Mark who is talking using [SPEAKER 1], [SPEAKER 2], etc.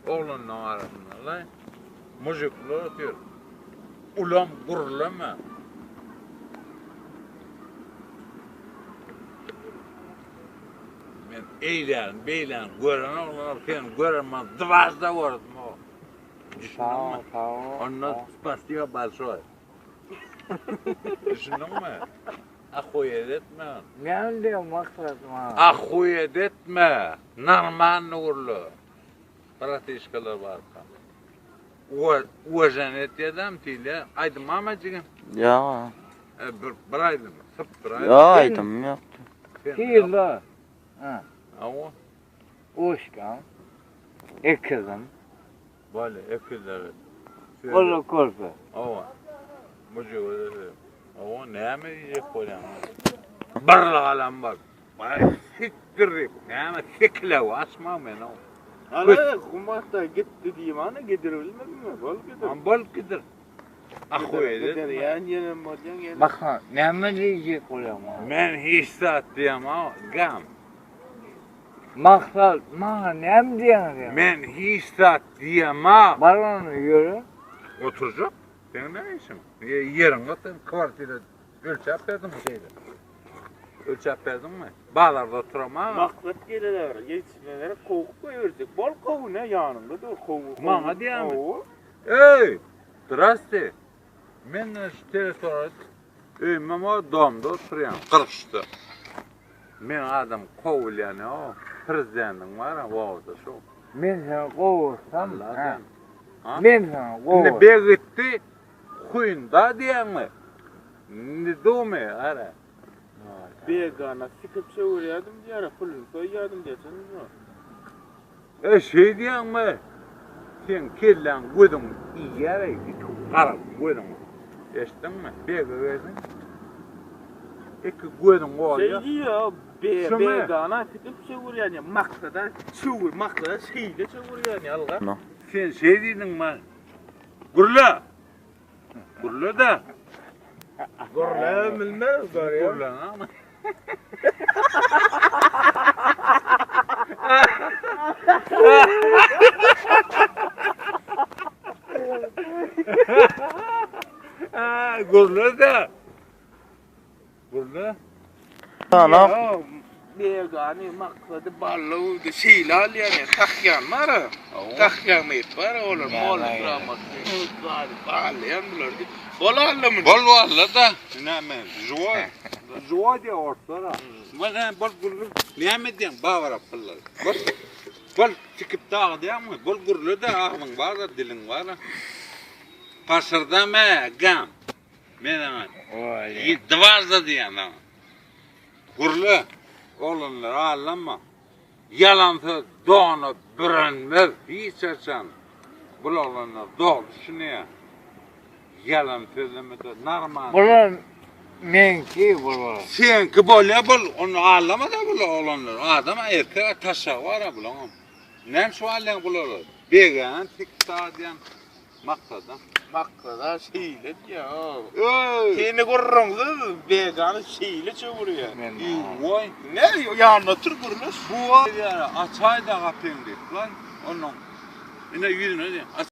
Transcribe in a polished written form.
[SPEAKER 1] Oglanlaň arasynda laý mujikler otyr. Ulam gürleme. Men eýläni beýläni gören oglanlar seni gören dwažda gördüm o. Düşündiňmi? Onda spasiba bolşoý. Düşündiňmi? Ahuýet etme.
[SPEAKER 2] Näme diýen maksat maňa?
[SPEAKER 1] Ahuýet etme. Normalny gürle. Bratişkalar barka. Uwažan etýädäm tile. Aýdym barmy jigim?
[SPEAKER 3] Ýok.
[SPEAKER 1] E, bir, bir aýdym. Syp bir aýdym.
[SPEAKER 3] Ýok aýdymym ýokdy.
[SPEAKER 2] Tile. Ha.
[SPEAKER 1] Awa.
[SPEAKER 2] Uşkam. Ekizim.
[SPEAKER 1] Bolýa, ekizler.
[SPEAKER 2] Uly körpe.
[SPEAKER 1] Hawa. Mujige Hawa, näme diýjek bolýaň? Bir galam bar. Baý, sikdir diýip, näme sekilew açma men o.
[SPEAKER 4] Ana, gumakda gitdi diýip, ana gidirilmedimi? Bol gidir.
[SPEAKER 1] Am bol gidir. Ahuý
[SPEAKER 4] Gider, ýan ýenem bolýaň, ýene.
[SPEAKER 2] Bak, näme diýjek bolýaň?
[SPEAKER 1] Men hiç zat diýemok, gam.
[SPEAKER 2] Maksat, maňa näme diýýäň sen?
[SPEAKER 1] Men hiç zat diýemok.
[SPEAKER 2] Bar onda ýöre.
[SPEAKER 1] Oturjak. Seň näme işiň? Ýeriň ýok sen kwartira ölçäp berdiňmi şeýle? Ölçäp berdiňmi? Bazarda oturamag.
[SPEAKER 4] Maksat geleler, ýetişmeler kowup goýberjek. Bol kow ne ýanyňda dur kow.
[SPEAKER 1] Maňa diýýäňmi? Eý! Zdrasti. Men şu territoriýada öýüm o domda oturýan, 43-de. Men adam kowulýan o prezidentiň bar wagty şu.
[SPEAKER 2] Men seni kowursam, men seni kowur.
[SPEAKER 1] Indi beg gitdi, huýunda diýýäňmi? Indi dumy, ara.
[SPEAKER 4] Begana sikip çöwürýärdim diýýär, puluny soýýardym diýýär.
[SPEAKER 1] E şeý diýýäňmi? Seň kelläň gözüň iýýär-eý, iki gara gözüň. Eşitdiňmi? Bege gelsin. Iki gözüň bolýar.
[SPEAKER 4] Şeý diýýär, begana sikip çöwürýän ýa maksada çöwür, maksada şeýle çöwürýän ýa alga.
[SPEAKER 1] Sen şeý diýdiňmi? Gürle! Gürle-de.
[SPEAKER 4] Gürle bilmez, görýär.
[SPEAKER 1] Gürleňmi? Gürle-de. Gürle.
[SPEAKER 3] Ana.
[SPEAKER 4] Begany maksady bally şeýle alýan ýa tahýan bar. Tahýan diýip bar olar mol gramotny. Balýan bular. Bol aldymy?
[SPEAKER 1] Bol walla-da. Näme? Juwa. Juwa diýe orslara. Näme bol gürle. Näme diýen babar apyllar. Bol. Bol tikip dagy diýäňmi? Bol gürle-de agzyň bar-da, diliň bar-da. Paşyrdama, gam. Men aňa dwažda diýýän saňa. Gürle, oglanlar aldanma. Ýalan söz dona bürenmez hiç haçan. Bul oglanlar dogry düşünýär. Ýalan sözlemede narman.
[SPEAKER 2] Bular meňki bular.
[SPEAKER 1] Seňki bolýa bul, ony aldama-da bul oglanlar. Adam erkek taşagy bar-a bulaňam. Näme üçin alýaň bulary? Begän tikda diýen. Maksada.
[SPEAKER 4] Maksada şeýle diýýär.
[SPEAKER 1] Öý!
[SPEAKER 4] Seni gürrüňsiz begany şeýle çöwürýär.
[SPEAKER 1] Goý.
[SPEAKER 4] Ne ýanynda otur gürleş.
[SPEAKER 1] Bu diýýär, açaý-da gapyňy diýip lan. Onuň ine ýüzüne diýýär.